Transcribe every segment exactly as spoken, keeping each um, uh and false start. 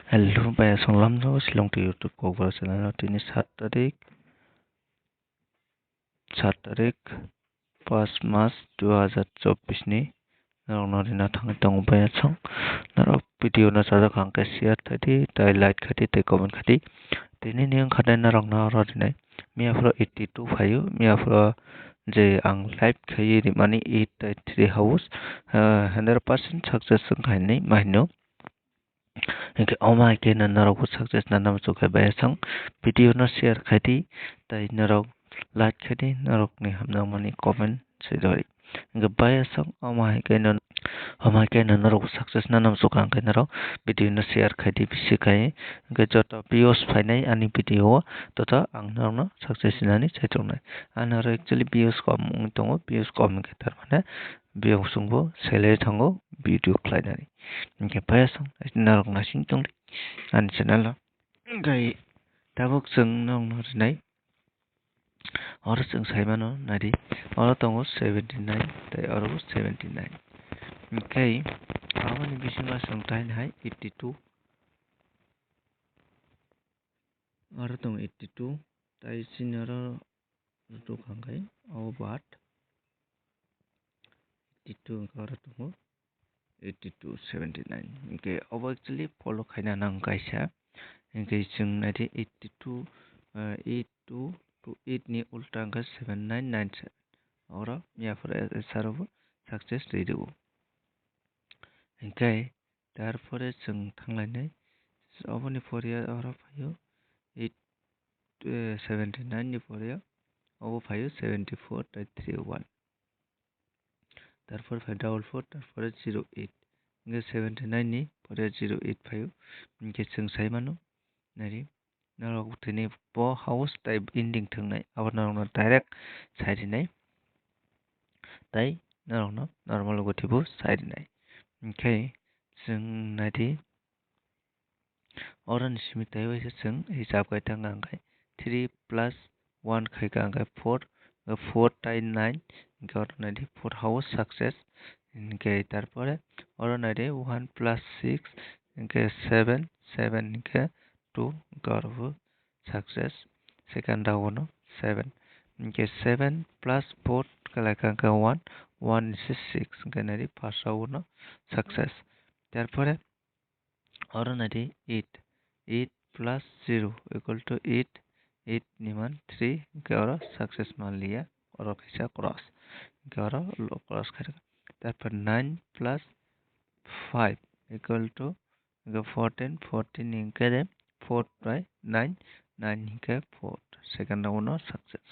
Hello, bhai, aswk lamjao Shillong to YouTube Kokborok channel o. Tini sat tarik, sat tarik, pas mas dui hajar chobbish ni norokno rina thangwi tongo, bhai, aswk norok video no chajak kha hwnkhe share khaidi, tei like khaidi, tei comment khaidi. Tini ni wngkha de norokno oro rinai. Miya phuru eighty two phaio, miya phuru je ang live khaiwi rimani eight tei three house, ah, hundred percent success wngkha hinwi ma hino. Hinkhe omo hai khe no norok bo success nana muchung khe, bhai, aswk video no share khaidi, tei norok like khaidi, norokni hamjakmani comment swi rwdi. Hinkhe bhai, aswk omo hai khe no, omo hai khe no norok bo success nana muchung kha, hinkhe norok video no share khaidi bisi khai. Hinkhe joto views phainai ani video o, joto ang norokno success hinani chaituknai. Ani oro actually views kom wng tongo, views kom hinkhe tar mane biyong chwngbo selai thango video khlainani. Hinkhe bhai, aswk norok naising tongdi ani channel o. Hinkhe tabuk chwng norokno rinai, oro chwng saimano naidi, oro tongo seventy nine tei oro bo seventy nine. Hinkhe aboni bisingo chwng taini hai eighty two, oro tongo eighty two, tei chini oro rwtwk kha hwnkhe obo baat eighty two, hwnkhe oro tongo eighty two, seventy nine. Hinkhe obo actually follow khaina nang kaisa. Hinkhe chwng naidi eighty two, ah, eight two to eight ni ulta hwnkhe seven nine nine seven. Oro miya phuru S R o bo success rwi rwo. Hinkhe Tarpore chwng thanglainai, oboni pore oro phaio eight, eh, seventy nine ni pore obo phaio seventy four tei three one. Tarpore phai double four, tarpore zero eight. Hinkhe seventy nine ni pore zero eight phaio. Hinkhe chwng sai mano, nari. Norok tini bo house tei ending thwngnai, abo norokno direct sai rinai, tei norokno normal gothibo sai rinai. Hinkhe chwng naidi, oroni simi tei waisa chwng hisab khai thangkha, hinkhe three plus one khaikha, hinkhe four, hinkhe four tei nine, hinkhe oro naidi four house success, hinkhe tarpore oro naidi one plus six, hinkhe seven, seven hinkhe two, hinkhe oro bo success. Second round o seven. Hinkhe seven plus four kalaikha hinkhe one, one is six, hinkhe naidi first round o success. Tarpore oro naidi eight, eight plus zero equal to eight, eight ni man three, hinkhe oro success manliya, oro kaisa cross, hinkhe oro lo cross khairokha. Tarpor nine plus five equal to Hinkhe fourteen, fourteen hinkhe de four by nine, nine hinkhe four. Second round no success.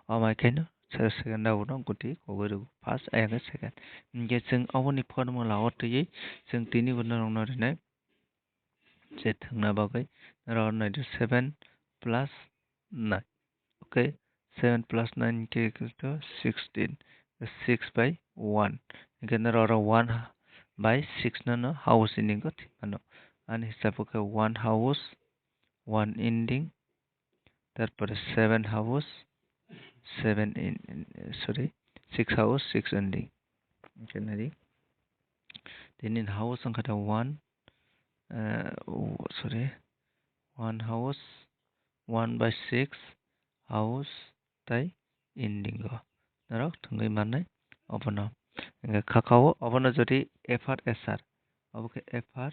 Omo hai khe no se-, second round no guti kogwi rwgo. First ayang khe second. Hinkhe chwng oboni formula o twiwi chwng tini bo norok no rinai. Je thwngna bagwi norok naidi seven plus nine. Okay, seven plus nine hinkhe equal to sixteen, six by one. Hinkhe norok oro one ha-, by six no no house ending o thwi mano. Ani hisab o khe one house, one ending, tarpore seven house, seven in, in, sorry, six house, six ending. Hinkhe nari. Tini house wngkha da one, eh, w-, sorry, one house, one by six house tei ending o norok thwngwi mannai obono. Hinkhe khakao obono jodi F R S R, obo khe F R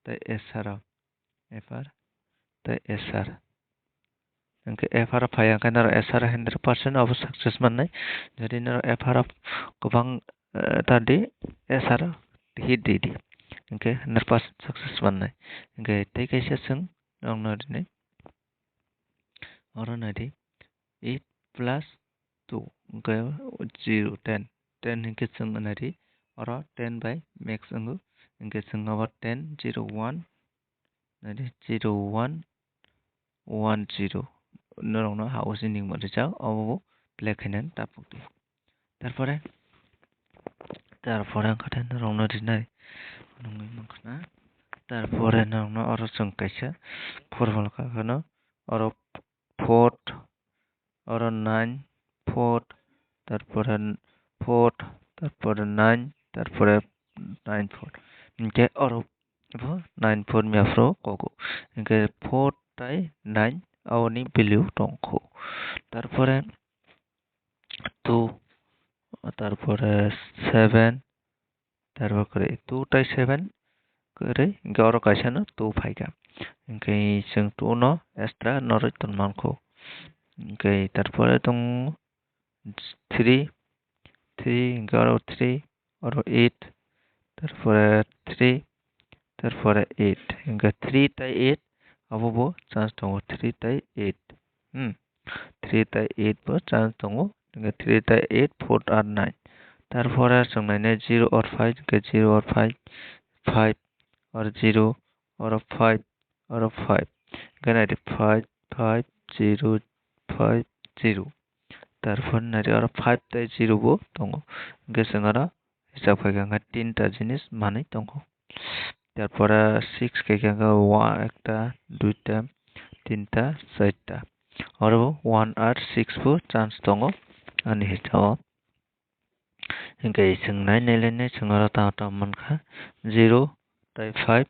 tei S R o, F R tei S R. Hinkhe F R o phai ya hinkhe norok S R o hundred percent obo success mannai. Jodi norok F R o kwbang, eh, ta di, S R o hit di di. Hinkhe hundred percent success mannai. Hinkhe tei kaisa chwng norokno rinai. Oro naidi eight plus two hinkhe zero, ten. Ten hinkhe chwng naidi oro ten by max wngo. Hinkhe chwng abo ten, zero, one, naidi zero, one, one, zero. Norokno house ending bo rijak, obo bo play khainani tapuk di. Tarpore, tarpore wngkha tei norokno rinai nungwi mankha na. Tarpore norokno oro chwng kaisa formula kha kheno, oro four, oro nine, four, tarpore four, tarpore nine, tarpore nine, four. Hinkhe oro bo nine four miya phuru kogo. Hinkhe four tai nine aboni value tongkho. Tarpore two, tarpore seven, tarpore kwrwi two tai seven kwrwi, hinkhe oro kaisa no two phaikha. Hinkhe chwng two no extra norwi tonmankho. Hinkhe tarpore tongo three, three, hinkhe oro three, oro eight, tarpore three, tarpore eight, hinkhe three tai eight, abo bo chance tongo, three tai eight. Hmm. Three tai eight bo chance tongo, hinkhe three tai eight, four ar nine. Tarpore chwng nainai zero or five, hinkhe zero or five, five or zero, oro five, oro five. Hinkhe naidi five, five, zero, five, zero. Tarpore naidi oro five tai zero bo tongo. Hinkhe chwng oro hisab khaikha hinkhe tinta jinis manwi tongo. Tarpore six khaikha hinkhe wa-, ekta, duita, tinta, charta. Oro bo one ar six bo chance tongo ani hisabo. Hinkhe chwng nai nailainai chwng oro tamo tamo mankha zero tai five,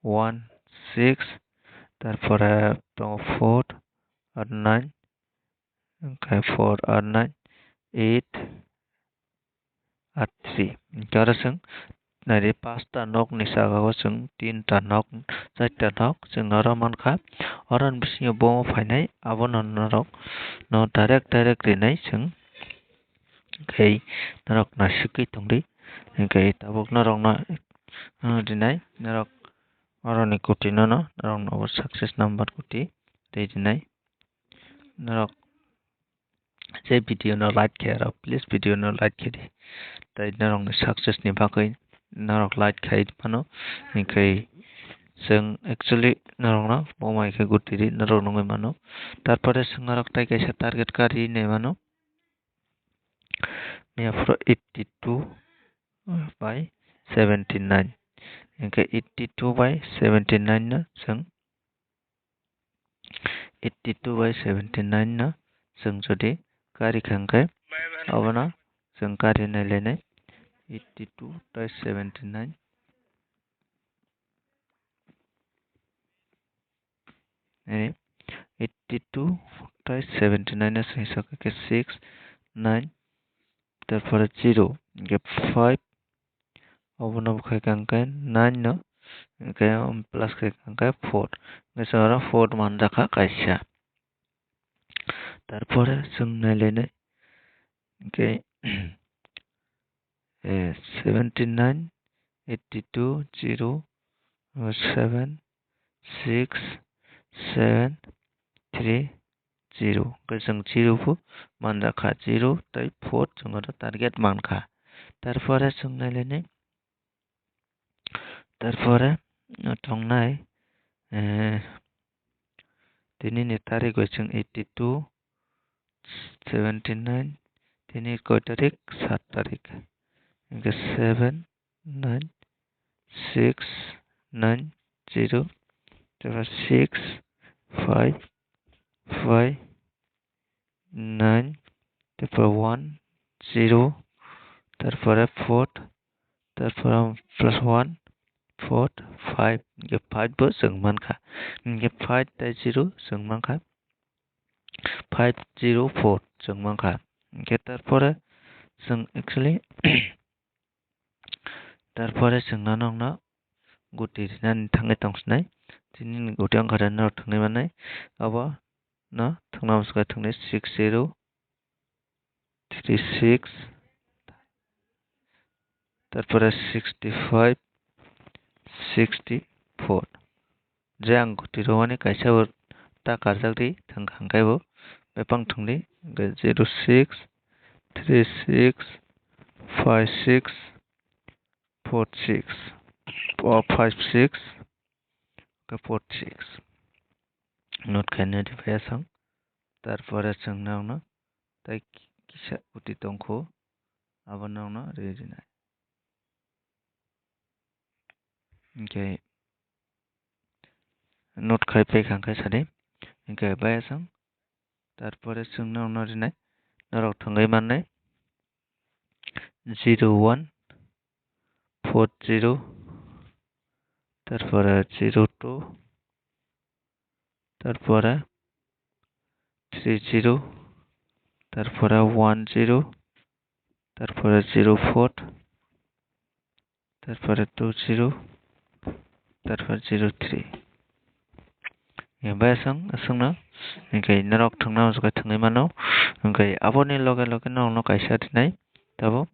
one, six, tarpore tongo four ar nine, hinkhe four ar nine, eight ar three. Hinkhe oro chwng naidi pasta nokni saka o chwng tinta nok, charta nok chwng oro mankha. Oroni bisingo bomo phainai, abono norok no direct direct rinai chwng. Hinkhe norok naisugwi tongdi. Hinkhe tabuk norokno, ah, rinai, norok oroni kuti nono, norokno bo success number kuti tei rinai. Norok je video no like khe rok, please video no like khe di. Tei norokni success ni bagwi norok like khai phano, hinkhe chwng actually norokno bo mai khe kuti di, norok nugwi mano. Tarpore chwng norok tei kaisa target kari nai mano. Miya phuru eighty two by seventy nine. Hinkhe eighty two by seventy nine no chwng, eighty two by seventy nine no chwng jodi kari kha hinkhe, abono chwng kari nailainai eighty two tai seventy nine. Ani eighty two tai seventy nine no singsa khe six, nine, tarpore zero, hinkhe five, obono bo khai kha hinkhe nine no, hinkhe plus khai kha hinkhe four, hinkhe chwng oro four manjakha kaisa. Tarpore chwng nailainai hinkhe, eh, seventy nine, eighty two, zero, seven, six, seven, three, zero. Hinkhe chwng zero bo manjakha, zero tai four chwng oro target mankha. Tarpore chwng nailainai, tarpore tongnai, eh, tinini tarik bai chwng eighty two, seventy nine, tini koi tarik? Sat tarik. Hinkhe seven, nine, six, nine, zero, tarpor six, five, five, nine, tarpor one, zero, tarpore four, tarpore plus one, four, five, hinkhe five bo chwng mankha. Hinkhe five tai zero chwng mankha. Five zero four chwng mankha. Hinkhe tarpore chwng actually, tarpore chwng norokno guti rinani thangwi tongsinai. Tinini guti wngkha norok thwngwi mannai. Abono thwngna bwswk thwngwi six zero three six, tarpore sixty five, sixty four. Je ang guti rwmani kaisa bo ta karjak di, thang kha hwnkhe bo bebak thwng di, hwnkhe zero six three six five six four six, o five six, hwnkhe four six. Note khaina di phai aswk, tarpore chwng norokno tei kisa guti tongkho, abo norokno rwi rwnai. Hinkhe note khai paikha hinkhe sadi. Hinkhe bai aswk. Tarpore chwng norokno rinai. Norok thwngwi mannai. Zero one four zero তারপরে zero two, তারপরে three zero, তারপরে one zero, তারপরে zero four, তারপরে two zero, তারপর zero three. Hingke bai aswk, aswkno hingke norok thwngna muchungkhe thwngwi mano. Hingke aboni loge loge norokno kaisa rinai tabuk.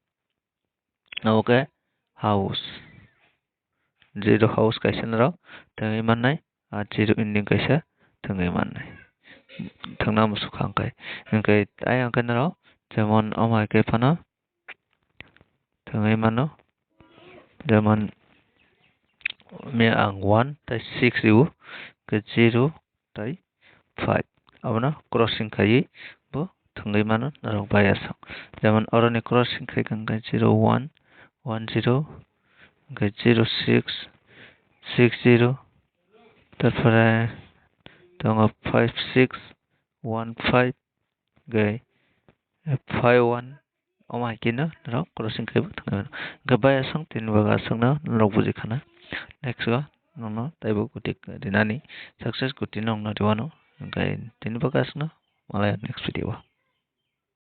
Oke, house. Zero house kaisa norok thwngwi mannai, ah, zero ending kaisa thwngwi mannai. Thwngna muchungkha hwnkhe. Hwnkhe ayang khe norok jemon omo hai khe phano thwngwi mano. Jemon, me ang one tei six riwo, hwnkhe zero tei five. Abono crossing khaiwi bo thwngwi mano norok bai aswk. Jemon oroni crossing khai kha hwnkhe zero one, one zero, hwnkhe zero six, six zero, tarpore tongo five six, one five, hwnkhe five one, omo hai kheno norok crossing khai bo thwngwi mano. Hwnkhe bai aswk tini bagwi aswkno norok buji khana. Next o nokno taibo kwtwi rinani success kwtwi nokno rwano. Hwnkhe tini bagwi aswkno malai next video o.